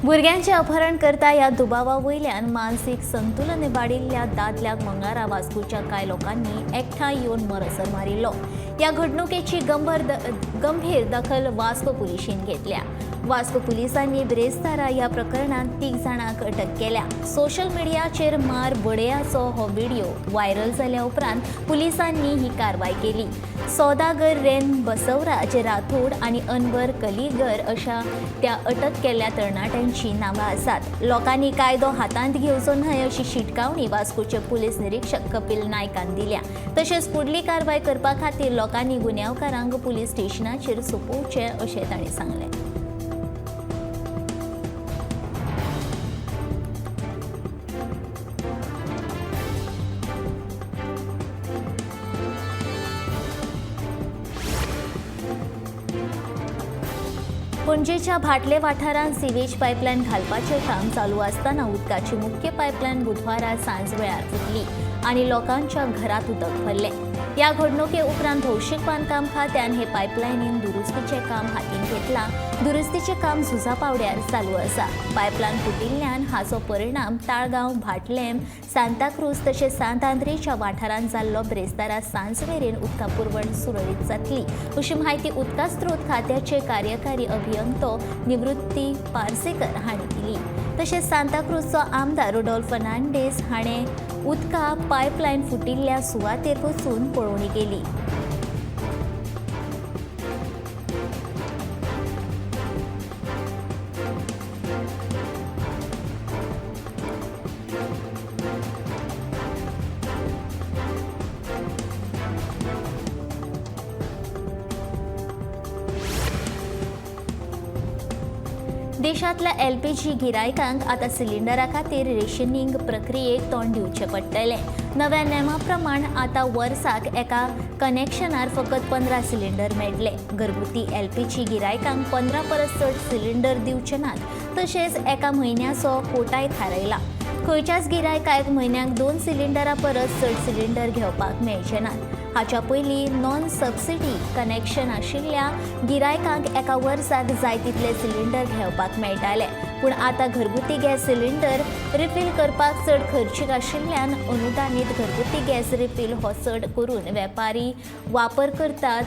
भुरग्यांचें अपहरण करता ह्या दुबावा वयल्यान मानसीक संतुलन इबाडिल्ल्या दादल्याक मंगळारा वास्कोच्या कांय लोकांनी एकठांय येवन मरसर मारिल्लो. ह्या घडणुकेची गंभीर दखल वास्को पुलिशेन घेतल्या. वास्को पुलिसांनी बिरेस्तारा ह्या प्रकरणांत 3 जाणांक अटक केल्या. सोशल मिडियाचेर मार बडयाचो हो व्हिडिओ व्हायरल जाल्या उपरांत पुलिसांनी ही कारवाय केली. सौदागर रेन बसवराज राठोड आनी अनवर कलिगर अशा त्या अटक केल्ल्या तरणाट्यांची नांवां आसात. लोकांनी कायदो हातांत घेवचो न्हय अशी शिटकावणी वास्कोचे पुलीस निरीक्षक कपिल नायकान दिल्या. तशेंच फुडली कारवाय करपा खातीर लोकांनी गुन्यांवकारांक पुलीस स्टेशनाचेर सोंपोवचें अशें तांणी सांगलें. पणजेच्या भाटले वाठारांत सिवेज पायपलायन घालपाचें काम चालू आसतना उदकाची मुख्य पायपलायन बुधवारा सांजवेळार फुटली आनी लोकांच्या घरांत उदक भरलें. ह्या घडणुके उपरांत भौशीक बांदकाम खात्यान हे पायपलायनीन दुरुस्तीचें काम हातीन घेतलां. दुरुस्तीचें काम झुजा पावड्यार चालू आसा. पायपलायन फुटिल्ल्यान हाचो परिणाम ताळगांव, भाटलेम, सांताक्रूज तशेंच सांत आंद्रेच्या वाठारांत जाल्लो. ब्रेस्तारा सांज मेरेन उदका पुरवण सुरळीत जातली अशी म्हायती उदका स्रोत खात्याचे कार्यकारी अभियंतो निवृत्ती पार्सेकर हांणी दिली. तशेंच सांताक्रूजचो आमदार रुडोल्फ फर्नांडीस हाणें उदका पायपलायन फुटिल्ल्या सुवातेर वचून पळोवणी केली. देशांतल्या एलपीजी गिरायकांक आतां सिलिंडरा खातीर रेशनिंग प्रक्रियेक तोंड दिवचें पडटलें. नव्या नेमा प्रमाण आतां वर्साक एका कनेक्शनार फकत 15 सिलिंडर मेळटले. घरगुती एलपीजी गिरायकांक 15 परस चड सिलिंडर दिवचे नात. तशेंच एका म्हयन्याचो कोटाय थारायला. खंयच्याच गिरायकाक म्हयन्याक 2 सिलिंडरा परस चड सिलिंडर घेवपाक मेळचे नात. हाच्या पयलीं नॉन सबसिडी कनेक्शन आशिल्ल्या गिरायकांक एका वर्साक जाय तितले सिलिंडर घेवपाक मेळटाले. पूण आतां घरगुती गॅस सिलिंडर रिफील करपाक चड खर्चीक आशिल्ल्यान अनुदानीत घरगुती गॅस रिफील हो चड करून वेपारी वापर करतात.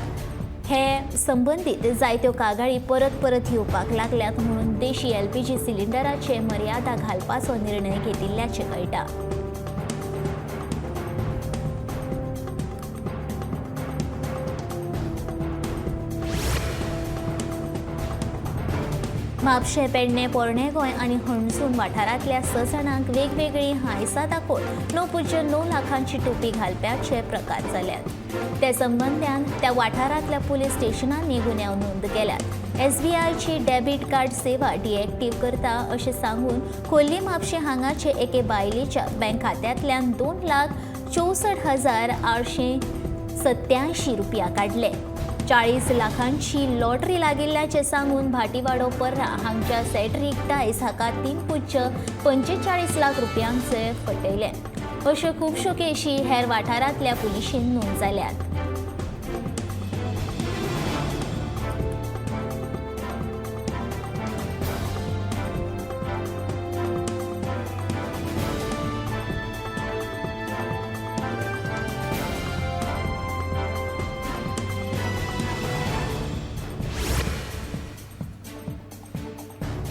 हे संबंदीत जायत्यो कागाळी परत परत येवपाक लागल्यात म्हणून देशी एलपीजी सिलिंडराचे मर्यादा घालपाचो निर्णय घेतिल्ल्याचें कळटा. म्हापशें, पेडणें, पोरणें गोंय आनी हणजूण वाठारांतल्या 6 जाणांक वेगवेगळीं हांयसां दाखोवन 9.9 लाखांची टोपी घालप्याचे प्रकार जाल्यात. ते संबंदान त्या वाठारांतल्या पुलीस स्टेशनांनी गुन्यांव नोंद केल्यात. एसबीआयची डेबीट कार्ड सेवा डिएक्टीव करता अशें सांगून खोर्ली म्हापशें हांगाचे एके बायलेच्या बँक खात्यांतल्यान 2,64,887 रुपया काडले. 40 लाखांची लॉटरी लागिल्ल्याचें सांगून भाटीवाडो पर्रा हांगच्या सॅड्रीक डायस हाका 3.45 लाख रुपयांचे फटयले. अश्यो खुबश्यो केशी हेर वाठारांतल्या पुलिशेन नोंद जाल्यात.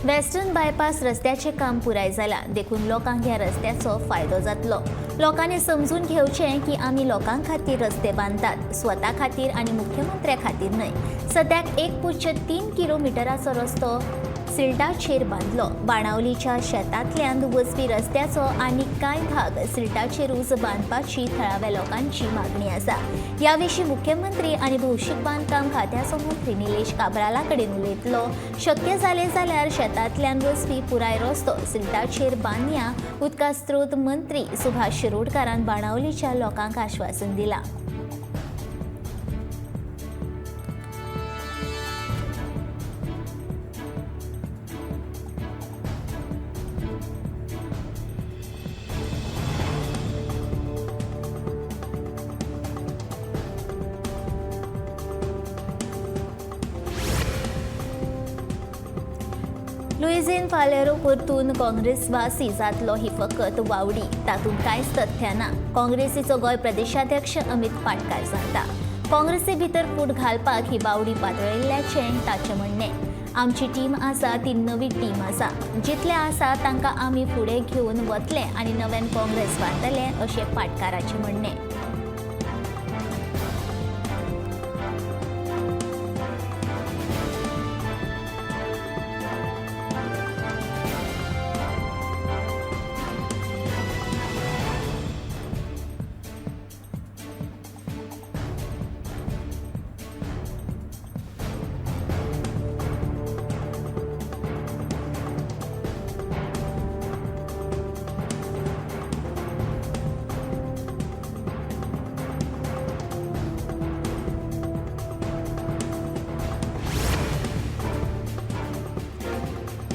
वेस्टर्न बायपास रस्त्याचें काम पुराय जालां देखून लोकांक ह्या रस्त्याचो फायदो जातलो. लोकांनी समजून घेवचें की आमी लोकां खातीर रस्ते बांदतात, स्वता खातीर आनी मुख्यमंत्र्या खातीर न्हय. सद्याक 1.3 किलोमिटराचो रस्तो सिल्टाचेर बांदलो. बाणावलीच्या शेतांतल्यान वचपी रस्त्याचो आनी कांय भाग सिल्टाचेरूच बांदपाची थळाव्या लोकांची मागणी आसा. ह्या विशीं मुख्यमंत्री आनी भौशीक बांदकाम खात्याचो मंत्री निलेश काब्राला कडेन उलयतलो. शक्य जालें जाल्यार शेतांतल्यान वचपी पुराय रस्तो सिल्टाचेर बांदया. उदका स्रोत मंत्री सुभाष शिरोडकारान बाणावलीच्या लोकांक आश्वासन दिलां. लुईझिन फालेरो परतून काँग्रेसवासी जातलो ही फकत वावडी, तातूंत कांयच तथ्य ना. काँग्रेसीचो गोंय प्रदेशाध्यक्ष अमित पाटकार सांगता, काँग्रेसी भितर फूट घालपाक ही वावडी पातळिल्ल्याचें ताचें म्हणणें. आमची टीम आसा ती नवी टीम आसा, जितले आसा तांकां आमी फुडें घेवन वतले आनी नव्यान काँग्रेस बांदतले अशें पाटकाराचें म्हणणें.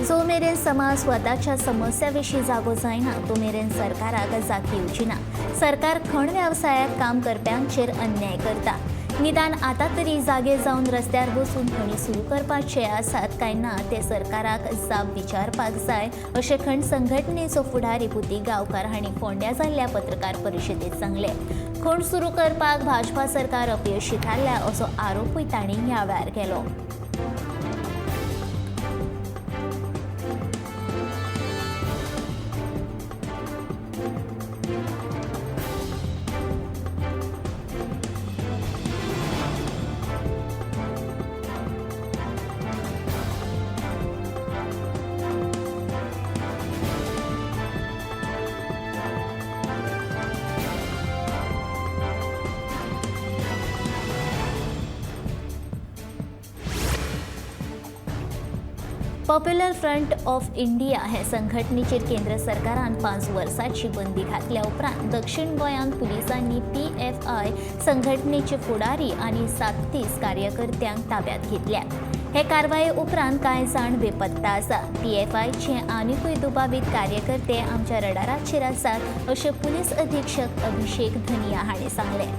जो मेरेन समाज स्वताच्या समस्या विशीं जागो जायना तो मेरेन सरकाराक जाग येवची ना. सरकार खण वेवसायाक काम करप्यांचेर अन्याय करता. निदान आतां तरी जागे जावन रस्त्यार बसून खणी सुरू करपाचे आसात काय ना ते सरकाराक जाप विचारपाक जाय अशें खण संघटनेचो फुडारी पुती गांवकार हांणी फोंड्या जाल्ल्या पत्रकार परिशदेंत सांगलें. खण सुरू करपाक भाजपा सरकार अपयशी थारल्या असो आरोपूय तांणी ह्या वेळार केलो. पॉप्युलर फ्रंट ऑफ इंडिया हे संघटनेचेर केंद्र सरकारान 5 वर्सांची बंदी घातल्या उपरांत दक्षिण गोंयांत पुलिसांनी PFI संघटनेचे फुडारी आनी 37 कार्यकर्त्यांक ताब्यात घेतल्यात. हे कारवाये उपरांत कांय जाण बेपत्ता आसा. PFIचे आनिकूय दुबावीत कार्यकर्ते आमच्या रडाराचेर आसात अशें पुलीस अधीक्षक अभिषेक धनिया हांणी सांगलें.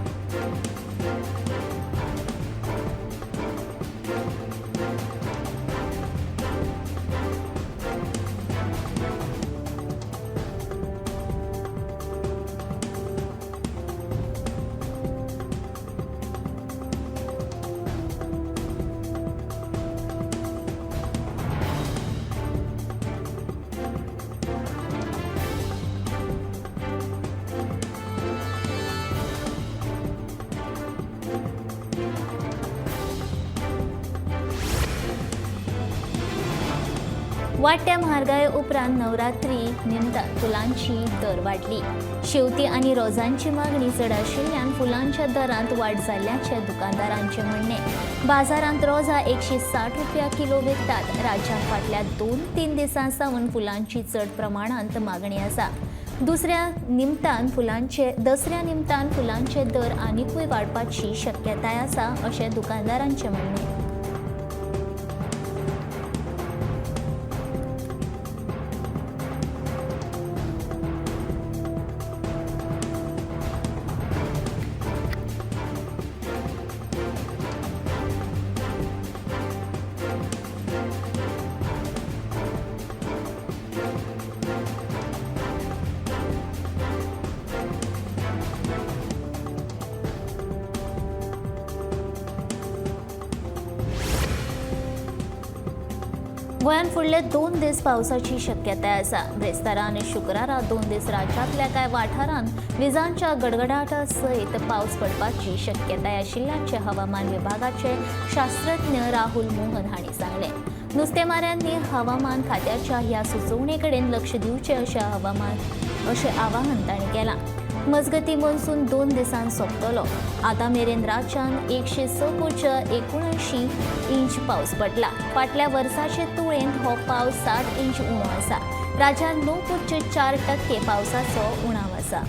वाडट्या म्हारगाये उपरांत नवरात्री निमतान फुलांची दर वाडली. शेवती आनी रोजांची मागणी चड आशिल्ल्यान फुलांच्या दरांत वाड जाल्ल्याचें दुकानदारांचें म्हणणें. बाजारांत रोजां 160 रुपया किलो विकतात. राज्यांत फाटल्या 2-3 दिसां सावन फुलांची चड प्रमाणांत मागणी आसा. दसऱ्या निमतान फुलांचे दर आनिकूय वाडपाची शक्यताय आसा अशें दुकानदारांचें म्हणणें. गोंयांत फुडले 2 दीस पावसाची शक्यताय आसा. ब्रेस्तारा आनी शुक्रारा 2 दीस राज्यांतल्या कांय वाठारांत विजांच्या गडगडाटा सयत पावस पडपाची शक्यताय आशिल्ल्याचें हवामान विभागाचे शास्त्रज्ञ राहुल मोहन हांणी सांगलें. नुस्तेमाऱ्यांनी हवामान खात्याच्या ह्या सुचोवणे कडेन लक्ष दिवचें अशें आवाहन तांणी केलां. मजगती मोन्सून 2 दिसांत सोंपतलो. आतां मेरेन राज्यांत 106.79 इंच पावस पडला. फाटल्या वर्साचे तुळेंत हो पावस 7 इंच उणो आसा. राज्यांत 9.4% पावसाचो उणाव आसा.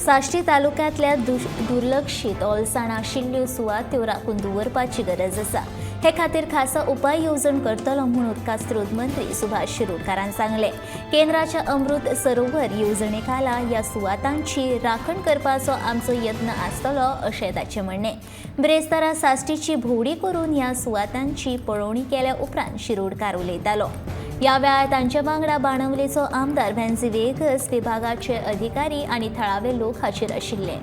साश्टी तालुक्यांतल्या दुर्लक्षीत ओलसाण आशिल्ल्यो सुवात्यो राखून दवरपाची गरज आसा. हे खातीर खासा उपाय येवजण करतलो म्हूण उदका स्रोत मंत्री सुभाष शिरोडकारान सांगलें. केंद्राच्या अमृत सरोवर येवजणे खाला ह्या सुवातांची राखण करपाचो आमचो यत्न आसतलो अशें ताचें म्हणणें. ब्रेस्तारा साश्टीची भोंवडी करून ह्या सुवातांची पळोवणी केल्या उपरांत शिरोडकार उलयतालो. ह्या वेळार तांचे वांगडा बाणावलेचो आमदार व्हेन्झी व्हिएगस, विभागाचे अधिकारी आनी थळावे लोक हाजीर आशिल्ले.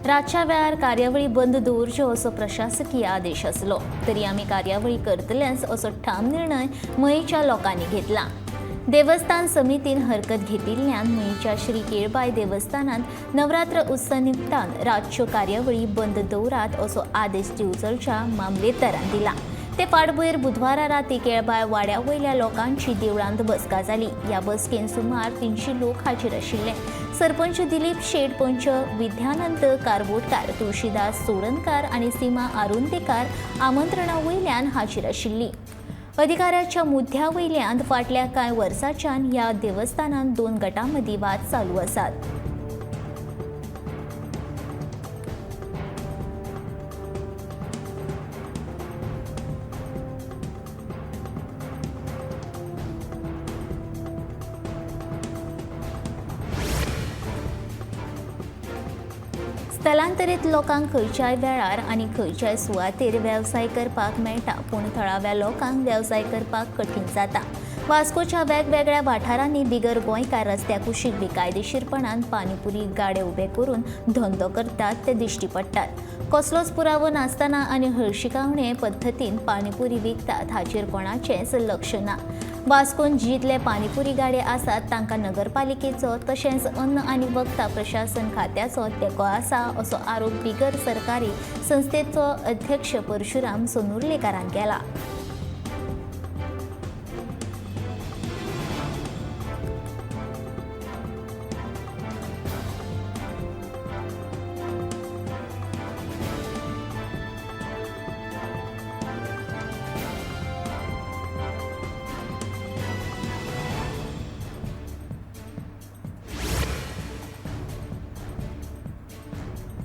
रातच्या वेळार कार्यावळी बंद दवरच्यो असो प्रशासकीय आदेश आसलो तरी आमी कार्यावळी करतलेच असो ठाम निर्णय मयेच्या लोकांनी घेतला. देवस्थान समितीन हरकत घेतिल्ल्यान मयेच्या श्री केळबाय देवस्थानांत नवरात्र उत्सव निमतान रातच्यो कार्यावळी बंद दवरात असो आदेश दिवचलच्या मामलेदारान दिला. ते फाटभुंयेर बुधवारा राती केळबाय वाड्या वयल्या लोकांची देवळांत बसका जाली. ह्या बसकेन सुमार 300 लोक हाजीर आशिल्ले. सरपंच दिलीप शेट, पंच विद्यानंद कारबोटकार, तुळशीदास चोडणकार आनी सीमा आरुंदेकार आमंत्रणा वयल्यान हाजीर आशिल्ली. अधिकाऱ्याच्या मुद्द्या वयल्यान फाटल्या कांय वर्सांच्यान ह्या देवस्थानांत 2 गटां मदीं वाद चालू आसात. स्थलांतरीत लोकांक खंयच्याय वेळार आनी खंयच्याय सुवातेर वेवसाय करपाक मेळटा, पूण थळाव्या लोकांक वेवसाय करपाक कठीण जाता. वास्कोच्या वेगवेगळ्या वाठारांनी बिगर गोंयकार रस्त्या कुशीक बेकायदेशीरपणान पानीपुरी गाडे उबे करून धंदो करतात ते दिश्टी पडटात. कसलोच पुरावो नासतना आनी हळशिकावणे पद्दतीन पानीपुरी विकतात हाचेर कोणाचेंच लक्ष ना. वास्कोन जितले पानीपुरी गाडे आसात तांकां नगरपालिकेचो तशेंच अन्न आनी वखदां प्रशासन खात्याचो तेंको आसा असो आरोप बिगर सरकारी संस्थेचो अध्यक्ष परशुराम सोनुर्लेकारान केला.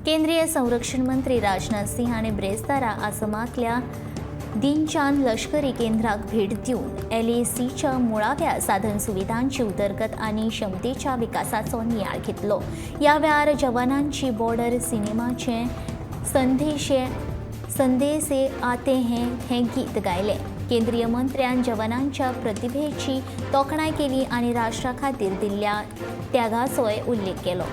केंद्रीय संरक्षण मंत्री राजनाथ सिंह हांणी ब्रेस्तारा आसामांतल्या दिनचान लष्करी केंद्राक भेट दिवन LACच्या मुळाव्या साधन सुविधांची उदरगत आनी क्षमतेच्या विकासाचो नियाळ घेतलो. ह्या वेळार जवानांची बॉर्डर सिनेमाचे संदेशे आते हैं हें गीत गायलें. केंद्रीय मंत्र्यान जवानांच्या प्रतिभेची तोखणाय केली आनी राष्ट्रा खातीर दिल्ल्या त्यागाचोय उल्लेख केलो.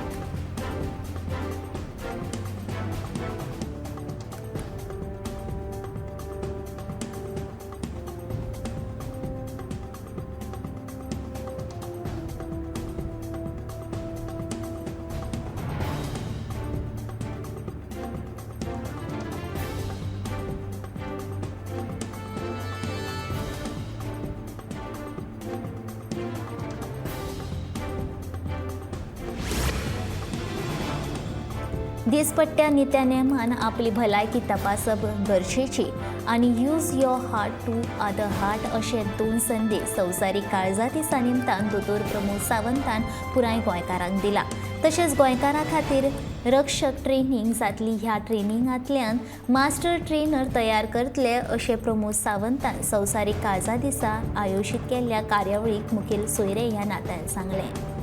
दिसपट्ट्या नित्या नेमान आपली भलायकी तपासप गरजेची आनी use your heart to other heart अशे 2 संदेश संवसारीक काळजा दिसा निमतान दोतोर प्रमोद सावंतान पुराय गोंयकारांक दिला. तशेंच गोंयकारां खातीर रक्षक ट्रेनींग जातली. ह्या ट्रेनिंगांतल्यान मास्टर ट्रेनर तयार करतले अशें प्रमोद सावंतान संवसारीक काळजा दिसा आयोजीत केल्ल्या कार्यावळीक मुखेल सोयरे ह्या नात्यान सांगलें.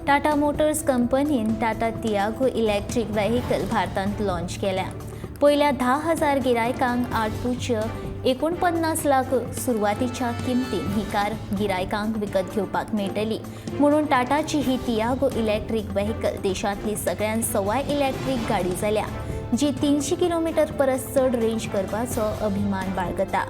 टाटा मोटर्स कंपनीन टाटा तियागो इलेक्ट्रीक व्हेकल भारतांत लॉन्च केल्या. पयल्या 10,000 गिरायकांक 8.49 लाख सुरवातीच्या किमतीन ही कार गिरायकांक विकत घेवपाक मेळटली. म्हणून टाटाची ही तियागो इलेक्ट्रीक व्हेकल देशांतली सगळ्यांत सवाय इलेक्ट्रीक गाडी जाल्या, जी 300 किलोमीटर परस चड रेंज करपाचो अभिमान बाळगता.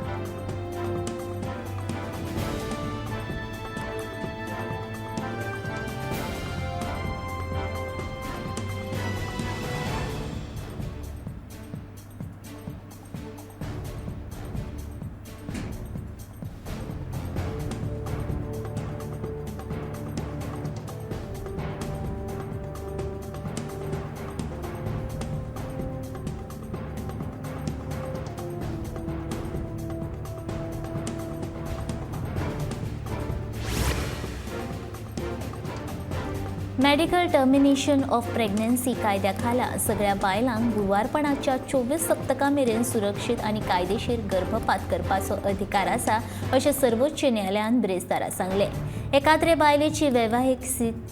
मेडिकल टर्मिनेशन ऑफ प्रेग्नन्सी कायद्या खाला सगळ्या बायलांक गुरवारपणाच्या 24 सप्तकां मेरेन सुरक्षीत आनी कायदेशीर गर्भपात करपाचो अधिकार आसा अशें सर्वोच्च न्यायालयान ब्रेस्तारा सांगलें. एकाद्रे बायलेची वैवाहीक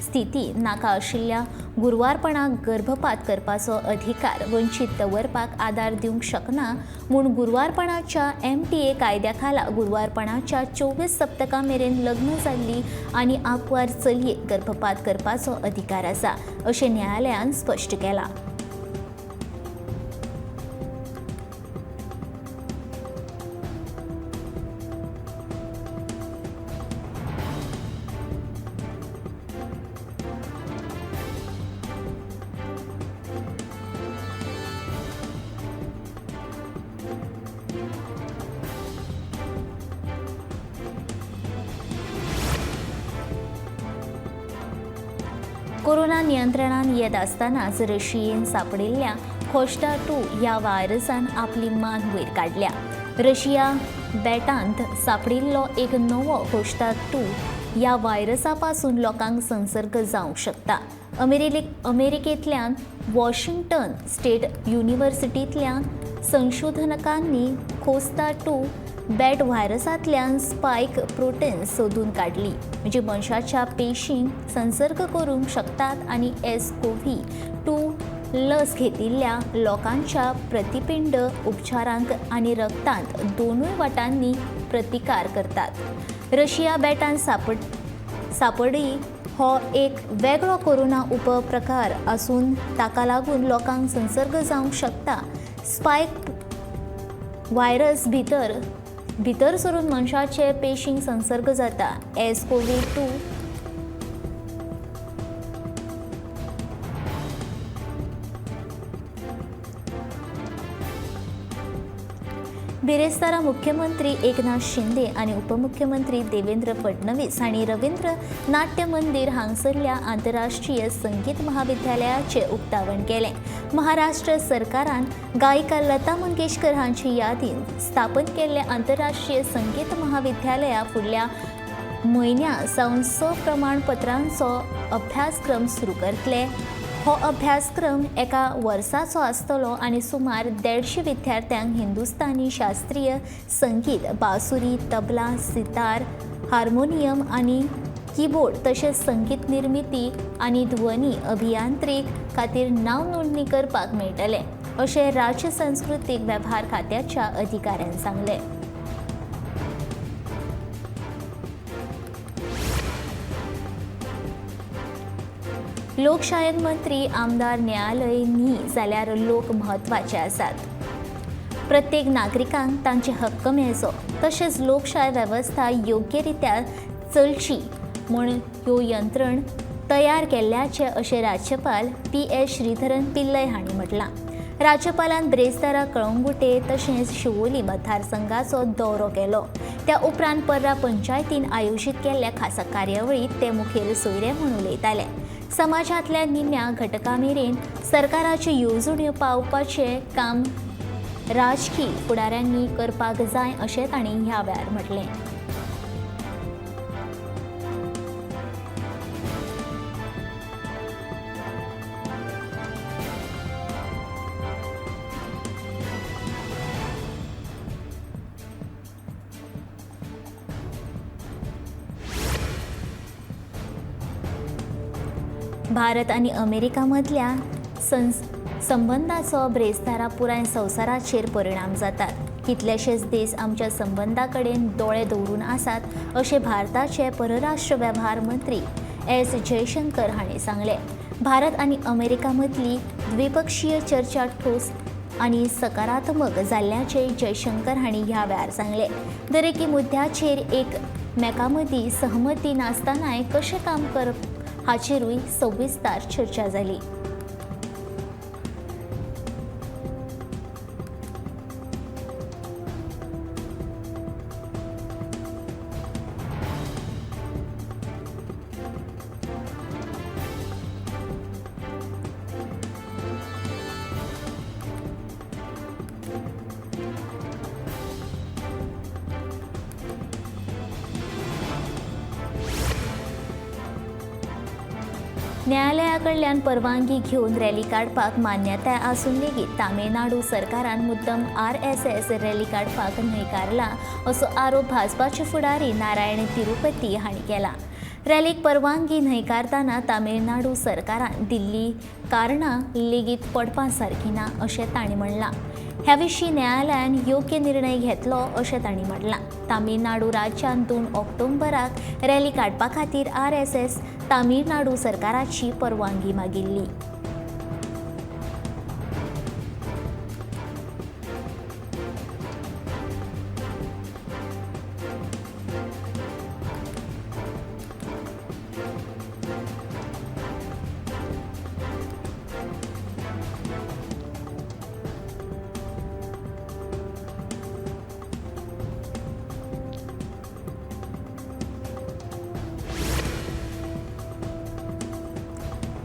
स्थिती नाका आशिल्ल्या गुरवारपणाक गर्भपात करपाचो अधिकार वंचीत दवरपाक आदार दिवंक शकना म्हूण गुरवारपणाच्या MTA कायद्या खाला गुरवारपणाच्या 24 सप्तकां मेरेन लग्न जाल्ली आनी आंकवार चलयेक गर्भपात करपाचो अधिकार आसा अशें न्यायालयान स्पश्ट केलां. कोरोना नियंत्रणात येत आसतनाच रशियेन सापडिल्ल्या खोश्टा 2 ह्या व्हायरसान आपली मान वयर काडल्या. रशिया बेटांत सापडिल्लो एक नवो खोश्टा 2 ह्या व्हायरसा पासून लोकांक संसर्ग जावंक शकता. अमेरिकेंतल्यान वॉशिंग्टन स्टेट युनिव्हर्सिटींतल्या संशोधकांनी खोस्ता 2 बॅट व्हायरसांतल्यान स्पायक प्रोटीन सोदून काडली, म्हणजे मनशाच्या पेशींक संसर्ग करूंक शकतात आनी SCoV-2 लस घेतिल्ल्या लोकांच्या प्रतिपिंड उपचारांक आनी रक्तांत दोनूय वाटांनी प्रतिकार करतात. रशिया बेटान सापडी हो एक वेगळो कोरोना उपप्रकार आसून ताका लागून लोकांक संसर्ग जावंक शकता. स्पायक व्हायरस भितर सरून मनशाचे पेशींक संसर्ग जाता. SCoV-2 बिरेस्तारा मुख्यमंत्री एकनाथ शिंदे आनी उपमुख्यमंत्री देवेंद्र फडणवीस हांणी रवींद्र नाट्य मंदिर हांगसरल्या आंतरराष्ट्रीय संगीत महाविद्यालयाचें उक्तावण केलें. महाराष्ट्र सरकारान गायिका लता मंगेशकर हांची यादीन स्थापन केल्लें आंतरराष्ट्रीय संगीत महाविद्यालया फुडल्या म्हयन्या सावन 6 प्रमाणपत्रांचो अभ्यासक्रम सुरू करतले. हो अभ्यासक्रम एका वर्साचो आसतलो आनी सुमार 150 विद्यार्थ्यांक हिंदुस्तानी शास्त्रीय संगीत, बासुरी, तबला, सितार, हार्मोनियम आनी कीबोर्ड तशेंच संगीत निर्मिती आनी ध्वनी अभियांत्रिक खातीर नांव नोंदणी करपाक मेळटलें अशें राज्य संस्कृतीक वेव्हार खात्याच्या अधिकाऱ्यान सांगलें. लोकशायेंत मंत्री, आमदार, न्यायालय न्ही जाल्यार लोक म्हत्वाचे आसात. प्रत्येक नागरिकांक तांचे हक्क मेळचो तशेंच लोकशाय वेवस्था योग्य रित्या चलची म्हूण ह्यो यंत्रण तयार केल्ल्याचें अशें राज्यपाल PS Sreedharan Pillai हांणी म्हटलां. राज्यपालान ब्रेस्तारा कळंगुटे तशेंच शिवोली मतदारसंघाचो दौरो केलो. त्या उपरांत पर्रा पंचायतीन आयोजीत केल्ल्या खासा कार्यावळींत ते मुखेल सोयरे म्हूण उलयताले. समाजांतल्या निम्या घटकां मेरेन सरकाराच्यो येवजण्यो पावोवपाचें काम राजकी फुडाऱ्यांनी करपाक जाय अशें तांणी ह्या वेळार म्हटलें. भारत आनी अमेरिका मदल्या संबंदाचो ब्रेस्तारा पुराय संवसाराचेर परिणाम जातात. कितलेशेच देश आमच्या संबंदा कडेन दोळे दवरून आसात अशें भारताचे परराष्ट्र वेव्हार मंत्री एस जयशंकर हांणी सांगलें. भारत आनी अमेरिका मदली द्विपक्षीय चर्चा ठोस आनी सकारात्मक जाल्ल्याचें जयशंकर हांणी ह्या वेळार सांगलें. दरेकी मुद्द्याचेर एकमेकां मदीं सहमती नासतनाय कशें काम करप हाचेरूय सविस्तर चर्चा जाली. न्यायालया कडल्यान परवानगी घेवन रॅली काडपाक मान्यताय आसून लेगीत तामिळनाडू सरकारान मुद्दम आरएसएस रॅली काडपाक न्हयकारला असो आरोप भाजपाचे फुडारी नारायण तिरुपती हांणी केला. रॅलीक परवानगी न्हयकारतना तामिळनाडू सरकारान दिल्ली कारणां लेगीत पडपा सारकी ना अशें तांणी म्हणलां. ह्या विशीं न्यायालयान योग्य निर्णय घेतलो अशें तांणी म्हणलां. तामिळनाडू राज्यांत 2 ऑक्टोबराक रॅली काडपा खातीर आरएसएस तामिळनाडू सरकाराची परवानगी मागिल्ली.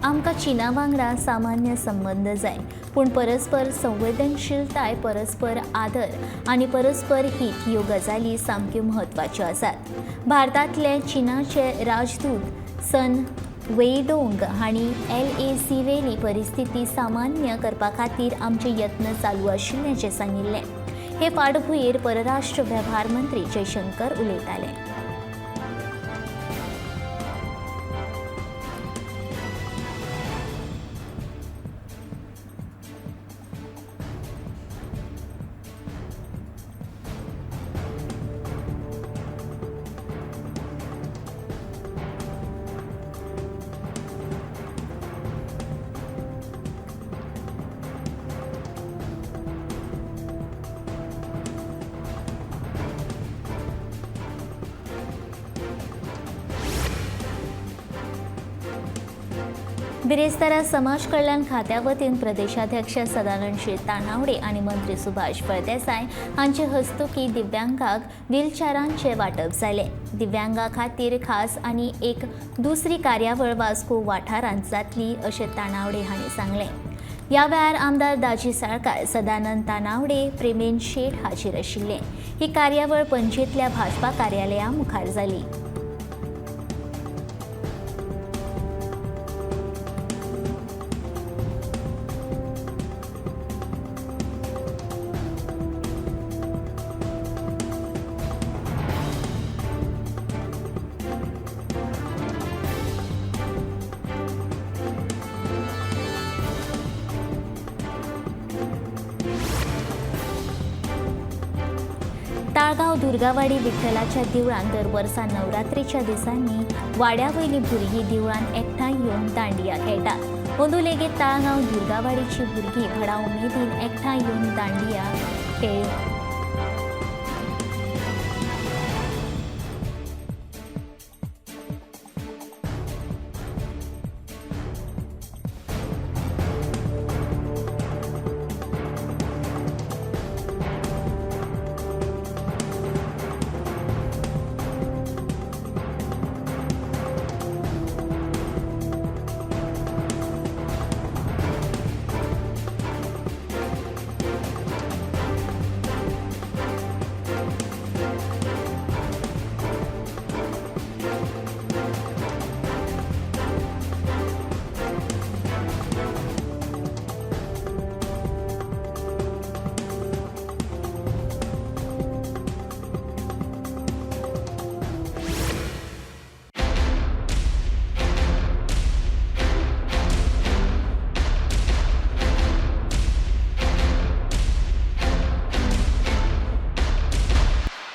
आमकां चीना वांगडा सामान्य संबंद जाय, पूण परस्पर संवेदनशीलताय, परस्पर आदर आनी परस्पर हित ह्यो गजाली सामक्यो म्हत्वाच्यो आसात. भारतांतले चीनाचे राजदूत सन वेइडोंग हांणी LAC वेली परिस्थिती सामान्य करपा खातीर आमचे यत्न चालू आशिल्ल्याचें सांगिल्लें. हे फाटभुंयेर परराष्ट्र वेव्हार मंत्री जयशंकर उलयताले. बिरेस्तारा समाज कल्याण खात्या वतीन प्रदेशाध्यक्ष सदानंद शेट तानावडे आनी मंत्री सुभाष फळदेसाय हांचे हस्तुकीं दिव्यांगांक व्हीलचॅरांचें वांटप जालें. दिव्यांगां खातीर खास आनी एक दुसरी कार्यावळ वास्को वाठारांत जातली अशें तानावडे हांणी सांगलें. ह्या वेळार आमदार दाजी साळकार, सदानंद तानावडे, प्रेमेन शेट हाजीर आशिल्ले. ही कार्यावळ पणजेंतल्या भाजपा कार्यालया मुखार जाली. ताळगांव दुर्गावाडी विठ्ठलाच्या देवळान दर वर्सा नवरात्रीच्या दिसांनी वाड्या वयलीं भुरगीं देवळान एकठांय येवन दांडिया खेळटात. अंदू लेगीत ताळगांव दुर्गावाडीची भुरगीं व्हडा उमेदीन एकठांय येवन दांडिया खेळ्ळीं.